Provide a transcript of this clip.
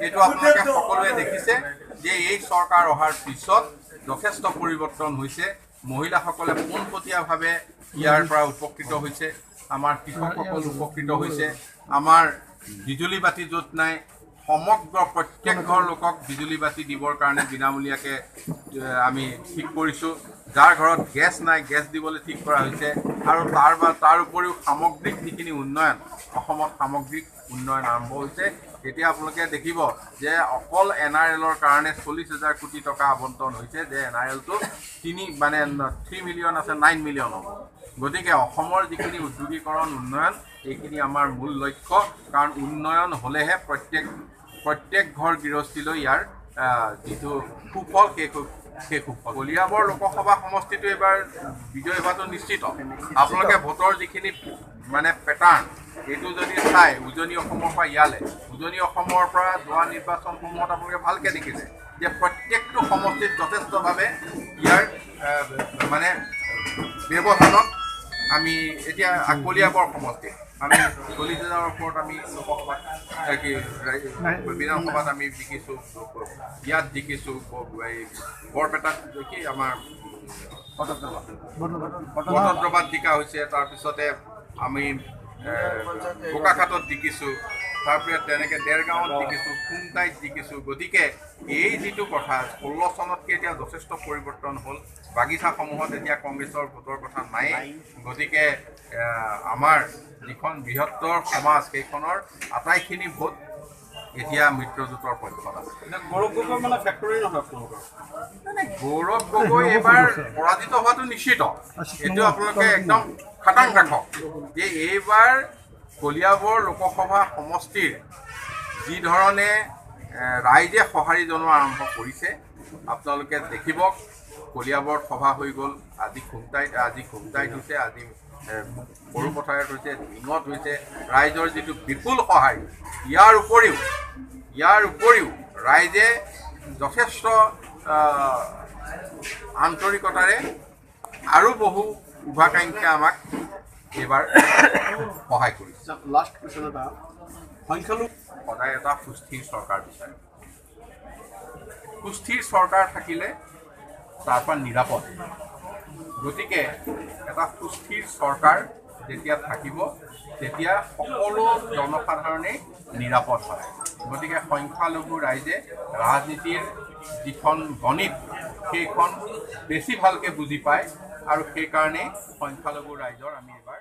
এইটো আপোনালোকে সকলোৱে দেখিছে যে এই চৰকাৰ অহাৰ পিছত যথেষ্ট পৰিৱৰ্তন হৈছে। মহিলাসকলে পোনপটীয়াভাৱে ইয়াৰ পৰা উপকৃত হৈছে, আমাৰ কৃষকসকল উপকৃত হৈছে, আমাৰ বিজুলী বাতি য'ত নাই সমগ্ৰ প্ৰত্যেক ঘৰ লোকক বিজুলী বাতি দিবৰ কাৰণে বিনামূলীয়াকৈ আমি ঠিক কৰিছোঁ। যাৰ ঘৰত গেছ নাই গেছ দিবলৈ ঠিক কৰা হৈছে। আৰু তাৰ উপৰিও সামগ্ৰিক যিখিনি উন্নয়ন, অসমত সামগ্ৰিক উন্নয়ন আৰম্ভ হৈছে। এতিয়া আপোনালোকে দেখিব যে অকল এন আৰ এলৰ কাৰণে 40,000 কোটি টকা আবণ্টন হৈছে, যে এন আৰ এলটো 3 মিলিয়ন আছে, 9 মিলিয়ন হ'ব। গতিকে অসমৰ যিখিনি উদ্যোগীকৰণ উন্নয়ন, এইখিনি আমাৰ মূল লক্ষ্য। কাৰণ উন্নয়ন হ'লেহে প্ৰত্যেক ঘৰ গৃহস্থীলৈ ইয়াৰ যিটো সুফল, সেই সুফল। কলিয়াবৰ লোকসভা সমষ্টিটো এইবাৰ বিজয়ী হোৱাটো নিশ্চিত। আপোনালোকে ভোটৰ যিখিনি মানে পেটাৰ্ণ, এইটো যদি চাই উজনি অসমৰ পৰা ইয়ালৈ, উজনি অসমৰ পৰা যোৱা নিৰ্বাচনসমূহত আপোনালোকে ভালকৈ দেখিছে যে প্ৰত্যেকটো সমষ্টিত যথেষ্টভাৱে ইয়াৰ মানে ব্যৱধানত আমি এতিয়া কলিয়াবৰ সমষ্টি আমি 40,000ৰ ওপৰত আমি লোকসভাত কি বিধানসভাত আমি জিকিছোঁ, ইয়াত জিকিছোঁ, এই বৰপেটাত কি আমাৰ বটদ্ৰৱাত জিকা হৈছে, তাৰপিছতে আমি বোকাখাটত জিকিছোঁ, তাৰপিছত তেনেকৈ দেৰগাঁৱত জিকিছোঁ, খুমটাইত জিকিছোঁ। গতিকে এই যিটো কথা 16 চনতকৈ এতিয়া যথেষ্ট পৰিৱৰ্তন হ'ল। বাগিচাসমূহত এতিয়া কংগ্ৰেছৰ ভোটৰ কথা নাই। গতিকে আমাৰ যিখন বৃহত্তৰ সমাজ, সেইখনৰ আটাইখিনি ভোট এতিয়া মিত্ৰজোঁটৰ পক্ষত আছে। গৌৰৱ গগৈ মানে ফেক্টৰী নহয় আপোনালোকৰ? নাই, গৌৰৱ গগৈ এইবাৰ পৰাজিত হোৱাটো নিশ্চিত। এইটো আপোনালোকে একদম খাটাং ৰাখক যে এইবাৰ কলিয়াবৰ লোকসভা সমষ্টিৰ যি ধৰণে ৰাইজে সঁহাৰি জনোৱা আৰম্ভ কৰিছে, আপোনালোকে দেখিব কলিয়াবৰত সভা হৈ গ'ল, আজি খুমটাইত হৈছে, আজি সৰুপথাৰত হৈছে, ঢিঙত হৈছে। ৰাইজৰ যিটো বিপুল সঁহাৰি, ইয়াৰ উপৰিও ৰাইজে যথেষ্ট আন্তৰিকতাৰে আৰু বহু শুভাকাংক্ষা আমাক এইবাৰ সহায় কৰিছে। লাষ্ট কুৱেশ্যন এটা, সংখ্যালঘু সদায় এটা সুস্থিৰ চৰকাৰ বিচাৰে। সুস্থিৰ চৰকাৰ থাকিলে তাৰ পৰা নিৰাপদ। গতিকে এটা সুস্থিৰ চৰকাৰ যেতিয়া থাকিব তেতিয়া সকলো জনসাধাৰণেই নিৰাপদ হয়। গতিকে সংখ্যালঘু ৰাইজে ৰাজনীতিৰ যিখন গণিত, সেইখন বেছি ভালকৈ বুজি পায় আৰু সেইকাৰণেই সংখ্যালঘু ৰাইজৰ আমি এইবাৰ